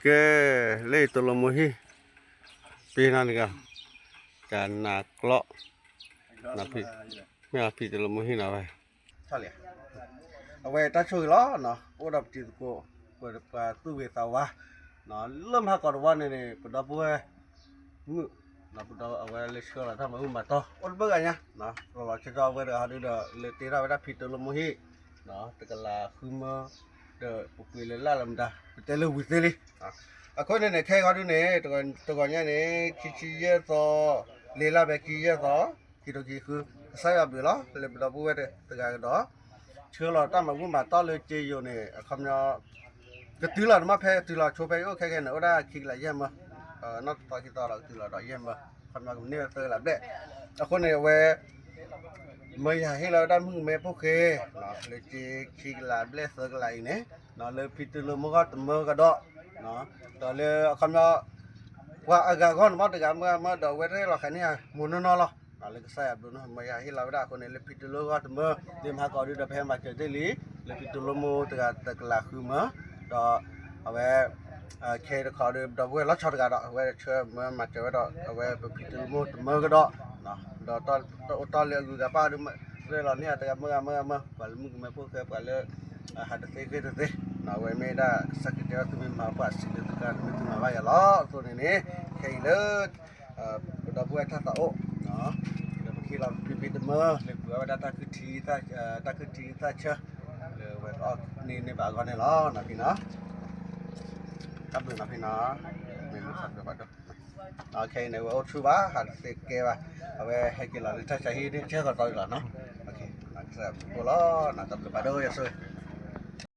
ကဲ, လၢအံၤတလိာ်မိၢ်ဟံၣ်, ပ့ၤနီၣ်န့ၣ်က, ကနးကျီ, မ့ၢ်ဖံတလိာ်မိၢ်ဟံၣ်နီၤဝဲ, အဝဲတၢ်ဆိၣ်ဂ့ၤလီၤ, ပအိၣ်ဒီးပတံၤသကိး, ပှၤသူၣ်ဂ့ၤသးဝါ, လၢမဟါကီးတဝီန့ၣ်န့ၣ် ပဒီပုၢ်ဝဲၢ်မုၣ်, ပဒီအဝဲလၢဆှၢလီၤတၢ်မၤဘူၣ်မၤတီၢ် အိၣ်တဘၣ်ဂၤညါ, လီၤလီၤဆီဆီအဝဲတဂၤဟီဒုဒီး လၢတ့ထီၣ်ဝဲဒၣ်ဖံတလိာ်မိၢ်ဟံၣ်, တကလးဃုမၢ, ဒီးပပှ့ၤလၢလၢ်လၢမတၤ ပတဲလၢဝံၤသ့လံ. အဃိန့ၣ်န့ၣ် ခဲအံၤဟီဒုန့ၣ် တဂီၤညါန့ၣ် ခံဆံယဲၢ်သီ, လ့လၢ်ဖဲခံဆံယဲၢ်သီ, ခံထိခံဆံဃု, ကစၢ်ယွၤဘျုးလီၤ လၢပဒီပုၢ်ဝဲၢ်တဂၤကဒီး ဆှၢလီၤတၢ်မၤဘူၣ်မၤတီၢ်လၢက့ယိၤန့ၣ် အခီပညီ ကတုၤလီၤတမ့ၢ်ဖဲတုၤလီၤဆိဖဲအံၤအိၣ်ခဲခဲန့ၣ် အိၣ်ဒၣ်ခံကလးယဲၢ်မၢ, နီၢ်တသီခံသီဒီးကတုၤလီၤဒီးယဲၢ်မၢ, အခီပညီကန့ၢ်ဝဲသၢကလးဘျဲၣ်, အဃိန့ၣ်အဝဲ မၢယဟးဟ့ၣ်လီၤဝဲဒၣ်မုၣ်ကမဲဖိဃဲ, လၢက့ခံကလးဘျဲၣ်သၢကလးအံၤန့ၣ်, လၢဖံတလိာ်မိၢ်ဂီၢ်တမၢကဒီး, ဒီးလၢအခီပညီ ပှၤအဂၤဂီၢ်န့ၣ်မ့ၢ်တဂၤမုၣ်ဂၤမၢဒီးအဝဲတဟ့ၣ်လီၤဃာ်န့ၢ်ဧါ မိၢ်နီၢ်နီၢ်လီၤ. လၢကစၢ်ယွၤဘျုးန့ၣ် မၢယဟးဟ့ၣ်လီၤဝဲဒၣ်အဃိန့ၣ် လၢဖံတလိာ်ဂီၢ်တမၢ လၢမဟါကီးဒုဒီးပဟဲမၤစၢၤတ့ၢ်လံ, လၢဖံတလိာ်မိၢ်တဂၤတကလးဃုမၢ, ဒီးအဝဲ ခဲအံၤတခီဒီး ပဒီပုၢ်ဝဲၢ်လီၤဆီတဂၤဒီး အဝဲဆှၢမၢမၤစၢၤဝဲဒီး အဝဲပဖံတလိာ်မိၢ်တမၢကဒီး, ဒီးတၢ်အိၣ်တၢ်လၢအဂုၤအဂၤဘၣ်ဒီး ရ့လီၤန့ၢ်အတဂၤမုၣ်ဂၤမၢဂၤမၢ, ပှၤလၢမုၣ်ကမဲဖိဃဲ ပှၤလၢ ဟးတသ့ဂ့ၢ်တသ့, အဝဲမ့ၢ်ဒၣ်ကစၢ်ခရံာ်တဲဝဲသုမ့ၢ်မၤပှၤစံးလၢသုကမ့ၢ်မၤဘၣ်ယၤလီၤ. အသိးန့ၣ်န့ၣ် ခဲအံၤလၢ ပဒီပုၢ်ဝဲၢ်တၢ်သးအိၣ် လၢပကဟ့ၣ်လီၤပဖံဖံတမၢ လၢပှ့ၤဝဲဒၣ်တၢ်ခုထံ တၢ်ခုထံတၢ်ဆၢ လၢဝဲကအီၣ်န့ၢ်န့ၢ်ဘၣ်အဂီၢ်န့ၣ်လီၤ. နီၤဖံနီၤ, တၢ်ဘျုးနီၤဖံနီၤ, မ့ၢ်မုၢ်ဆါဘျုးဘၣ်ဒိၣ်, ခဲအံၤန့ၣ် ဝဲအိၣ်ဆူၣ်ဘၣ် ဟးတသ့ကဲဘၣ်, အဝဲဟဲက့ၤလီၤလၢတၢ်ဆါဟံၣ်န့ၣ် ဆဲဃီၤတီလီၤနီၤ, ကစၢ်ယွၤဘျုးဖှိၣ်လီၤ, တၢ်ဘျုးဘၣ်ဒိၣ်ယဆိၣ်ဂ့ၤ.